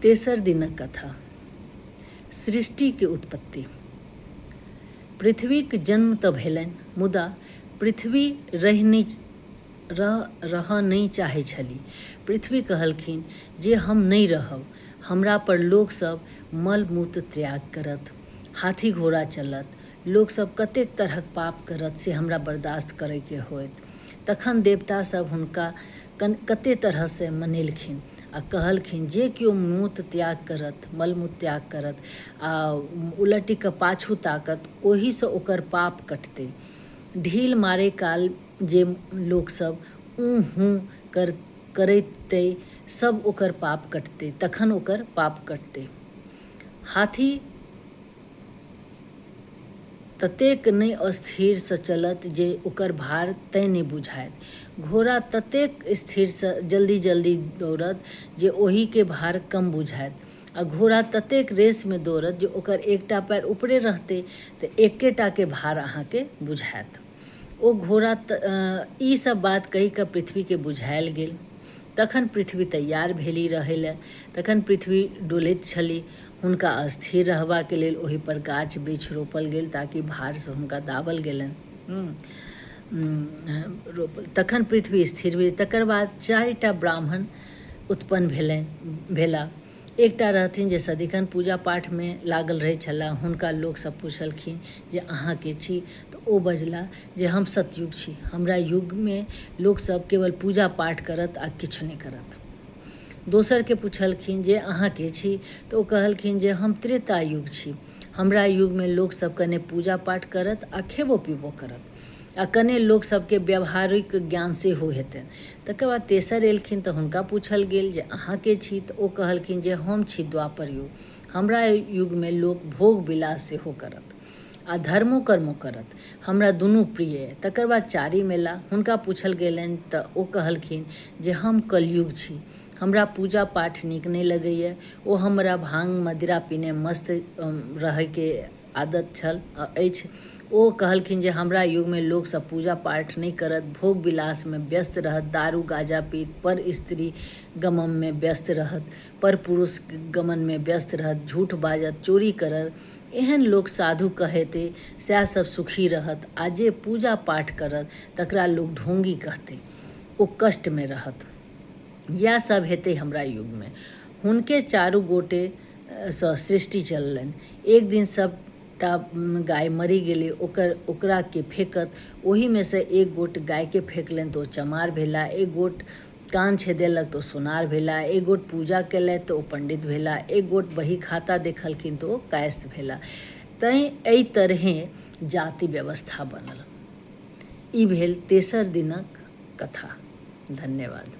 तेसर दिनक कथा सृष्टिके उत्पत्ति। पृथ्वीक जन्म तँ भेलनि मुदा पृथ्वी रहि नहि रहऽ नहि चाहै छली। पृथ्वी कहलखिन जे हम नहि रहब। हमरा पर लोक सभ मल-मूत्र त्याग करत, हाथी-घोड़ा चलत, लोक सभ कतेक तरहक पाप करत से हमरा बर्दाश्त करयके होयत। तखन देवता सभ हुनका कते तरहसँ मनेलखिन आ कहलखिन जे केओ मूत त्याग करत, मल-मूत्र त्याग करत आ उलटि कऽ पाछू ताकत ओहिसँ ओकर पाप कटतै। ढील मारै काल जे लोक सभ ऊँ-हूँ करैतै सभ ओकर पाप कटतै, तखन ओकर पाप कटतै। हाथी ततेक नहि अस्थिरसँ चलत जे ओकर भार तैँ नहि बुझायत। घोड़ा ततेक स्थिरसँ जल्दी-जल्दी दौड़त जे ओहिके भार कम बुझायत आ घोड़ा ततेक रेसमे दौड़त जे ओकर एकटा पैर ऊपरे रहतै तऽ एकेटाके भार अहाँके बुझायत। ओ घोड़ा ई सब बात कहि कऽ पृथ्वीके बुझायल गेल। तखन पृथ्वी तैयार भेली रहै लए। तखन पृथ्वी डोलैत छली। हुनका अस्थिर रहबाक लेल ओहिपर गाछ वृक्ष रोपल गेल ताकि भारसँ हुनका दाबल गेलनि। रोपल तखन पृथ्वी स्थिर भेल। तकर बाद चारिटा ब्राह्मण उत्पन्न भेलनि भेला। एकटा रहथिन जे सदिखन पूजा पाठमे लागल रहै छलाह। हुनका लोकसभ पुछलखिन जे अहाँ के छी? तऽ ओ बजला जे हम सतयुग छी। हमरा युगमे लोकसभ केवल पूजा पाठ करत आ किछु नहि करत। दोसरके पुछलखिन जे अहाँ के छी? तऽ ओ कहलखिन जे हम त्रेता युग छी। हमरा युगमे लोकसभ कने पूजा पाठ करत आ खेबो पीबो करत आ कने लोकसभके व्यावहारिक ज्ञान सेहो हेतनि। तकर बाद तेसर एलखिन तऽ हुनका पूछल गेल जे अहाँ के छी? तऽ ओ कहलखिन जे हम छी द्वापर युग। हमरा युगमे लोक भोग विलास सेहो करत आ धर्मो कर्मो करत। हमरा दुनू प्रिय अइ। तकर बाद चारिम एला, हुनका पूछल गेलनि तऽ ओ कहलखिन जे हम कलयुग छी। हमरा पूजा पाठ नीक नहि लगैए। ओ हमरा भाँग मदिरा पीने मस्त रहैके आदत छल अछि। ओ कहलखिन जे हमरा युगमे लोकसभ पूजा पाठ नहि करत, भोग विलासमे व्यस्त रहत, दारू गाजा पीत, पर स्त्री गमनमे व्यस्त रहत, पर पुरुष गमनमे व्यस्त रहत, झूठ बाजत, चोरी करत, एहन लोक साधु कहेतै सएह सभ सुखी रहत आ जे पूजा पाठ करत तकरा लोक ढोंगी कहतै, ओ कष्टमे रहत। इएह सभ हेतै हमरा युगमे। हुनके चारू गोटेसँ सृष्टि चललनि। एक दिन सभटा गाय मरि गेलै। ओकर ओकरा के फेकत? ओहीमे सँ एक गोट गायकेँ फेकलनि तँ ओ चमार भेला, एक गोट कान छेदेलक तऽ ओ सोनार भेला, एक गोट पूजा केलथि तऽ ओ पण्डित भेला, एक गोट बही खाता देखलखिन तऽ ओ कायस्थ भेला। तैँ एहि तरहेँ जाति व्यवस्था बनल। ई भेल तेसर दिनक कथा। धन्यवाद।